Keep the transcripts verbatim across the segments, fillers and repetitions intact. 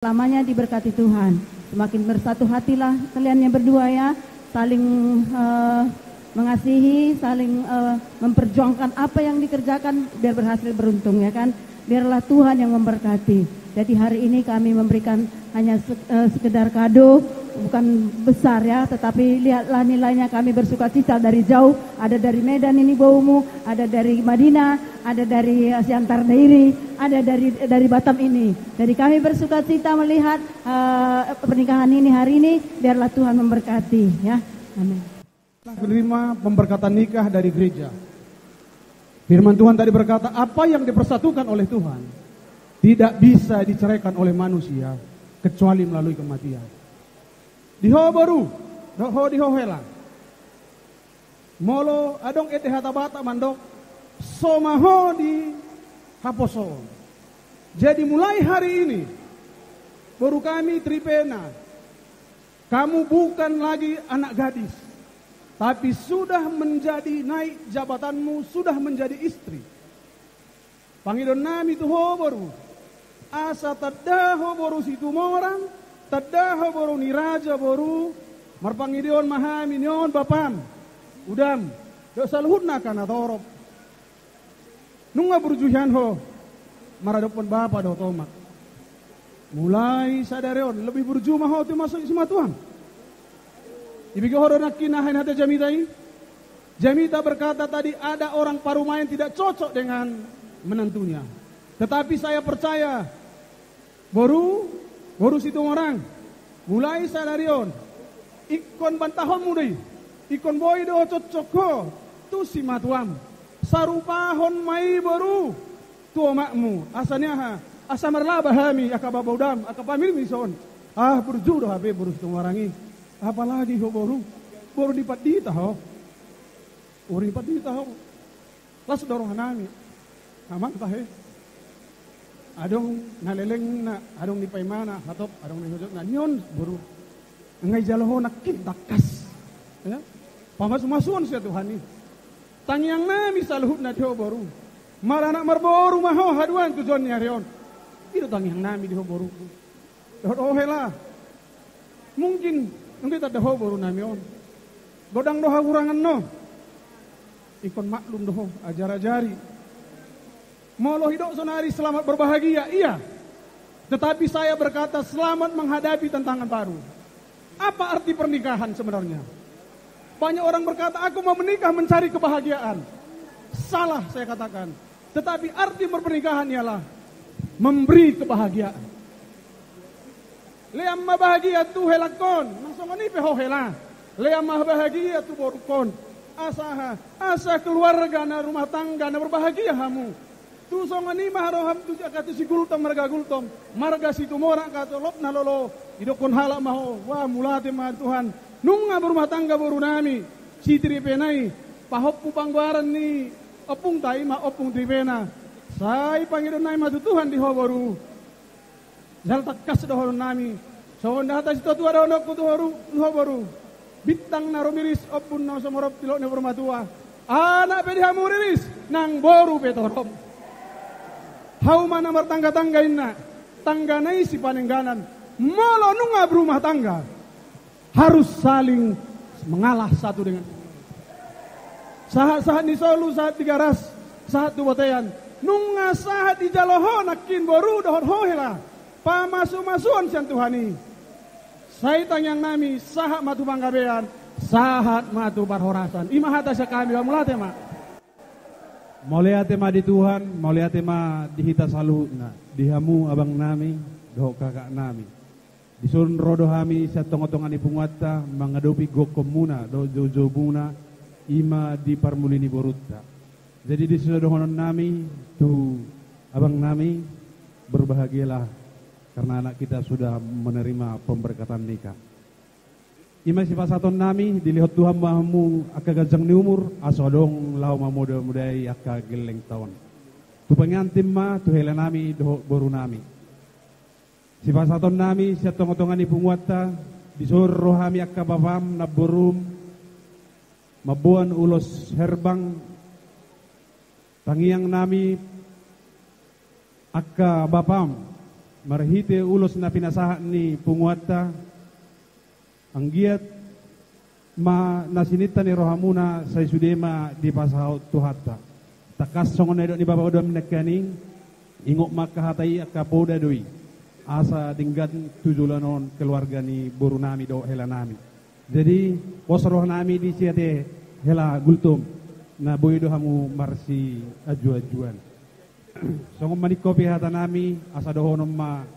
Selamanya diberkati Tuhan. Semakin bersatu hatilah kalian yang berdua ya, saling eh, mengasihi, saling eh, memperjuangkan apa yang dikerjakan biar berhasil beruntung ya kan. Biarlah Tuhan yang memberkati. Jadi hari ini kami memberikan hanya se- eh, sekedar kado, bukan besar ya, tetapi lihatlah nilainya, kami bersukacita dari jauh, ada dari Medan ini boumu, ada dari Madinah, ada dari eh, Siantar Dairi, ada dari dari Batam ini. Jadi kami bersukacita melihat eh, pernikahan ini hari ini, biarlah Tuhan memberkati ya. Amin. Menerima pemberkatan nikah dari gereja. Firman Tuhan tadi berkata, apa yang dipersatukan oleh Tuhan tidak bisa diceraikan oleh manusia kecuali melalui kematian. Di ho boru, dohot ho di ho hela. Molo adong ende hata Batak mandok, so ma ho di haposoon. Jadi mulai hari ini, boru kami Tripena, kamu bukan lagi anak gadis, tapi sudah menjadi naik jabatanmu, sudah menjadi istri. Pangidoan nami tu ho boru, asa tanda ho boru Situmorang, tanda ho boru ni raja boru, marpangidoan ma hami nion bapam, udam, dohot saluhutna angka na torop. Nunga burju hian ho maradophon bapa dohot omak. Mulai sadari on lebih burju ma ho tu maksud simatuam. Ibege ho do nangkin aha ni hata jamita i? Jamita berkata tadi ada orang parumaen tidak cocok dengan menantunya. Tetapi saya percaya, boru, boru Situmorang, mulai sadari on ingkon bantahonmu do i, ingkon boi do cocok ho tu simatuam. Sarupahon ma i boru tu omakmu, asa ni aha? Asa marlaba hami angka bapa udam, angka pamilmi son. Ah, burju do hape boru Situmorang i. Apalagi ho boru, boru ni pandita ho. Boru ni pandita ho. Las do roha nami. Amanta he. Adong na lelengna, adong ni paimana, hatop, adong na hojokna. Nion boru, nga ijalo ho nangkin tangkas. Ya. Pamasumasuon sian Tuhan i. Tangiang nami saluhutna di ho boru. Maranak marboru ma ho haduan tu joloan ni ari on. I do tangiang nami di ho boru. Dohot ho hela. Mungkin nunga ditanda ho boru nami on. Godang do hahurangan on. Ingkon maklum do ho, ajar-ajari. Molo hudok sonari selamat berbahagia, iya. Tetapi saya berkata selamat menghadapi tantangan baru. Apa arti pernikahan sebenarnya? Banyak orang berkata, aku mau menikah mencari kebahagiaan. Salah, saya katakan. Tetapi arti pernikahan ialah memberi kebahagiaan. Lean ma bahagia tu helangkon, nang songon i pe ho hela. Lean ma bahagia tu borungkon. Asa aha? Asa keluarga na rumah tangga na berbahagia hamu. Tu songon i ma haroham tu angka tu si Gultom marga Gultom, marga Situmorang angka tu lop na lolo, idokkon halak ma ho, wah mauliate ma Tuhan. Nunga berumah tangga boru nami, si Tripena i, pahompu panggoaran ni ompungta i ma Ompung Tripena. Sai pangidoan nami ma tu Tuhan di ho boru. Jala tangkas dohonon nami. Songon hata situatua dohononku tu ho boru, tu ho boru. Bintang na rumiris ombun na so morop tilok ni boru matua. Anak pe di hamu riris, nang boru pe torop. Hauma na martangga-tangga inna, tanggana i sipanengganan. Molo nunga berumah tangga, harus saling mengalah satu dengan. Sahat-sahat ni solu, sahat Tigaras, sahat tu bontean. Nunga sahat dijalo ho nangkin boru dohot ho hela. Pamasumasuon sian Tuhan i. Sai tangiang nami, sahat ma tu panggabean, sahat ma tu parhorasan. I ma hata sian hami, ba mauliate ma. Mauliate ma di Tuhan, mauliate ma di hita saluhutna, di hamu abang nami dohot kakak nami. Dison ro do hami sian tonga-tonga ni punguanta mangadopi gokhonmuna dohot joujoumuna, i ma di parmuli ni borunta. Jadi dison do dohonon nami tu abang nami, berbahagialah karena anak kita sudah menerima pemberkatan nikah. I ma sipasahaton nami, dilehon Tuhan ma hamu angka ganjang ni umur, asa adong laho mamuda-mudai angka gellengta on. Tu pengantin ma, tu hela nami dohot boru nami. Sipasahaton nami sian tonga-tonga ni punguanta, dison ro hami angka bapam, namborum, mamboan ulos herbang, tangiang nami angka bapam, Marhite ulos na pinasahat ni punguanta, anggiat ma na sininta ni rohamuna sai sude ma dipasahat Tuhanta. Tangkas songon na nidok ni bapauda nangkaning, ingot ma angka hata i, angka poda do i, asa denggan tu joloan on keluarga ni borunami dohot helanami. Jadi, pos rohanami di siate hela Gultom, na boi do hamu marsianjuanjuan. Songon maningkopi hatanami, asa dohonon ma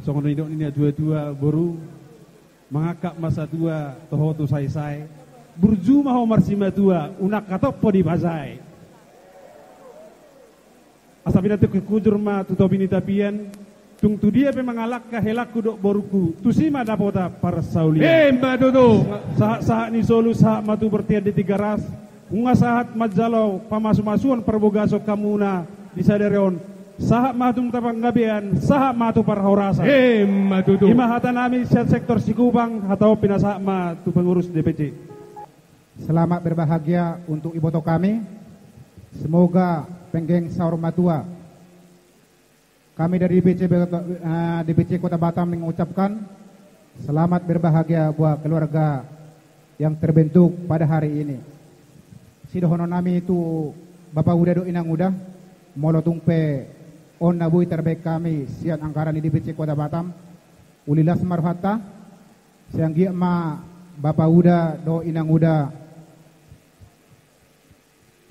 songon nidok ni natuatua boru, mangangkat ma satua toho tu saesae, burju ma ho marsimatua, unang hatop ho dipasae. Asa pinantikkon hujur ma tu topi ni tapian, tung tu dia pe mangalangka helangku dohot borungku, tusi ma dapotan parsaulian. Emma tutu. Sahatsahat ni solu sahat ma tu bontean di Tigaras, nunga sahat manjalo pamasumasuon parbagason hamuna di sadari on, sahat ma tu panggabean, sahat ma tu parhorasan. Emma tutu. I ma hatanami sian sektor Sikupang, hata on pinasahat ma tu pengurus D P C. Selamat berbahagia untuk iboto kami. Semoga penggeng saur matua. Kami dari D P C Be-, eh, D P C Kota Batam mengucapkan selamat berbahagia buat keluarga yang terbentuk pada hari ini. Sidohononnami tu bapauda dohot inanguda, molo tung pe on na boi tarbaen hami sian anggaran ni D P C Kota Batam, uli las ma rohanta, sai anggiat ma bapauda dohot inanguda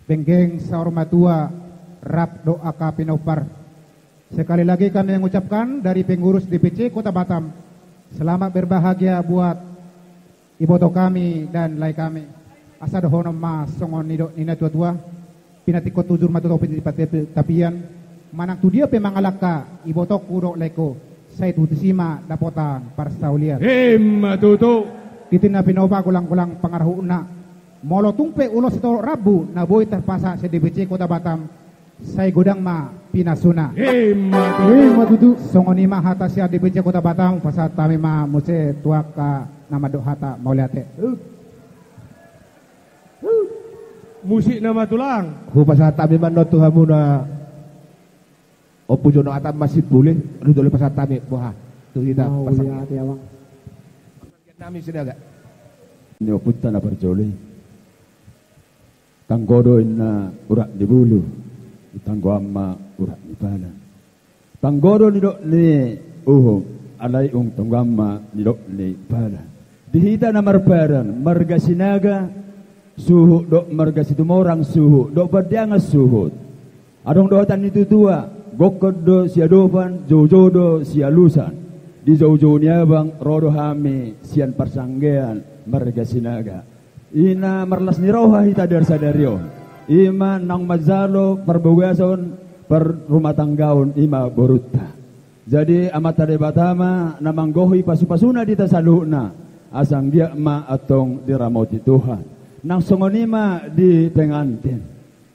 penggeng saur matua rap dohot angka pinompar. Sekali lagi kami mengucapkan dari pengurus D P C Kota Batam, selamat berbahagia buat iboto kami dan lae kami. Asa dohonon ma songon nidok ni natuatua, pinantikkon hujur ma tu topi ni tapian, manang tu dia pe mangalangka ibotongku dohot laengku, sai tusi ma dapotan parsaulian. Emma tutu. Tintin na pinopa, golang-golang pangarahutna. Molo tung pe ulos sitorop rambu na boi tarpasahat sian D P C Kota Batam, sai godang ma pinasuna. Emma tutu. Emma tutu. Songon i ma hata sian D P C Kota Batam, pasahat hami ma muse tu angka na mandok hata, mauliate. Musik nama tulang. Hupasahat hami ma on tu hamuna. Ompu Jono Atam masih boleh, lu boleh pasahat hami, boha. Tu hita. Mauliate, Amang. Nami Sinaga. Ni ompunta na parjolo i. Tanggo do inna urat ni bulu, tanggoan ma urat ni pala. Tanggo do nidok ni uhum, alai unang tanggoan ma nidok ni pala. Di hita na marpadan, marga Sinaga suhut dohot marga Situmorang suhut dohot Pandiangan suhut. Adong do hata ni natuatua, gokhon do siadopan, joujou do sialusan. Di joujou ni abang, ro do hami sian parsanggean marga Sinaga. I na marlas ni roha hita di ari sadari on. I ma naung manjalo parbagason, parrumatanggaon, i ma borunta. Jadi, Amanta Debata ma na manggohi pasupasuna di hita saluhutna, asa anggiat ma antong diramoti Tuhan. Nang songon i ma di pengantin.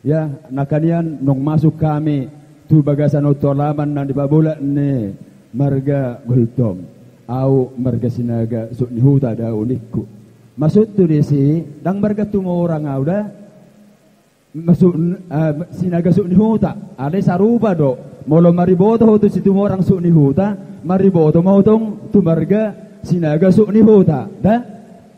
Ya, nangkaningan naung masuk hami tu bagasan on tu alaman na nipabolak ni marga Gultom. Au marga Sinaga suhut ni huta do au ningku. Maksudhu disi, ndang marga Situmorang au da. Maksud, eh, Sinaga suhut ni huta. Alai sarupa do. Molo mariboto ho tu Situmorang suhut ni huta, mariboto ma ho tong tu marga Sinaga suhut ni huta. Da?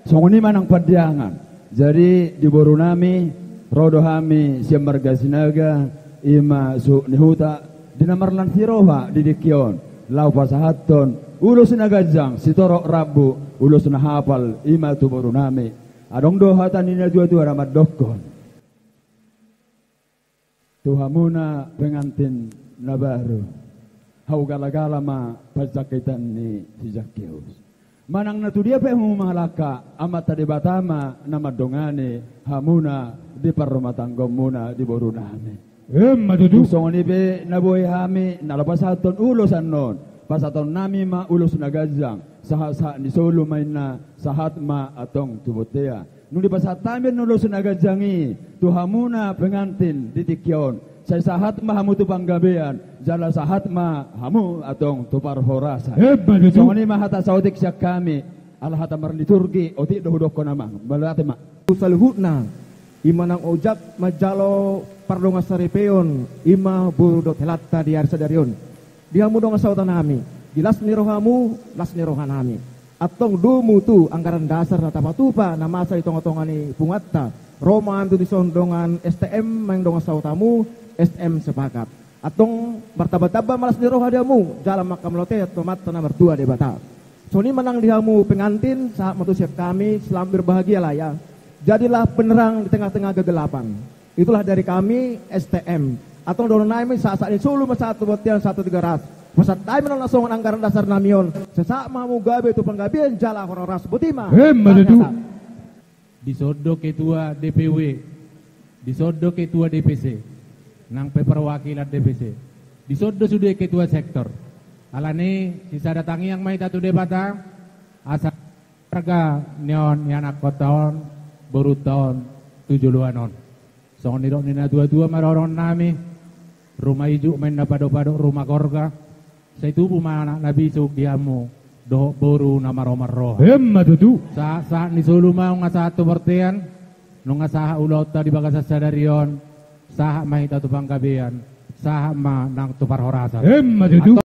Songon i ma nang Pandiangan. Jadi, di borunami, ro do hami sian marga Sinaga, i ma suhut ni huta, di na marlas ni roha di tingki on, laho pasahathon ulos na ganjang, sitorop rambu, ulos na hapal, i ma tu borunami. Adong do hata ni natuatua na mandokkon. Tu hamuna pengantin na baru, hau galagala ma panjangkitan ni si Zakeus. Manang na tu dia pe hamu mangalangka, Amanta Debata ma na mandongani hamuna di parrumatanggaonmuna di borunami. Emma tutu. Tung songon i pe na boi hami na laho pasahathon ulos annon, pasahatonnami ma ulos na ganjang, sahatsahat ni solu ma inna, sahat ma antong tu bontean. Nunga dipasahat hami ulos na ganjang i tu hamuna pengantin di tingki on, sai sahat ma hamu tu panggabean, jala sahat ma hamu antong tu parhorasan. Emma tutu. Songon i ma hata saotik sian hami, ala hata marliturgi, otik do hudokkon, Amang. Mauliate ma. Tu saluhutna, i ma naung ojak manjalo pardongansaripeon, i ma boru dohot helanta di ari sadari on. Di hamu dongan sahuta nami, di las ni rohamu, las ni roha nami. Antong domu tu anggaran dasar na tapatupa na masa di tonga-tonga ni punguanta, ro ma hami tu dison dongan S T M, maeng dongan sahutamu, S T M sepakat. Antong martamba-tamba ma las ni roha di hamu, jala manghamauliatehon tu Amanta na martua Debata. Songon i ma nang di hamu pengantin, sahat ma tu sian hami, selamat berbahagia lah ya. Jadilah penerang di tengah-tengah kegelapan. Itulah dari kami, S T M. Antong dohonon nami, sahat-sahat ni solu ma sahat tu bontean, sahat tu Tigaras. Pasahat hami ma na songon anggaran dasar nami on. Sai sahat ma hamu gabe tu panggabean jala horas-horas. Boti ma. Emma tutu. Dison do ketua D P W, dison do ketua D P C, nang pe perwakilan D P C, dison do sude ketua sektor. Alani i, sisada tangiang ma hita tu Debata, asa marga ni on, ni anakkonta on, borunta on, tu joloan on. Songon nidok ni na tua-tua ma dohonon nami, ruma ijuk ma inna, pado-pado ruma gorga, sai tubu ma anak na bisuk di hamu, dohot boru na marroha-marroha. Emma tutu. Sahat-sahat ni solu ma nunga sahat tu bontean, nunga sahat ulaonta di bagasan sadari on, sahat ma hita tu panggabean, sahat ma nang tu parhorasan. Emma tutu.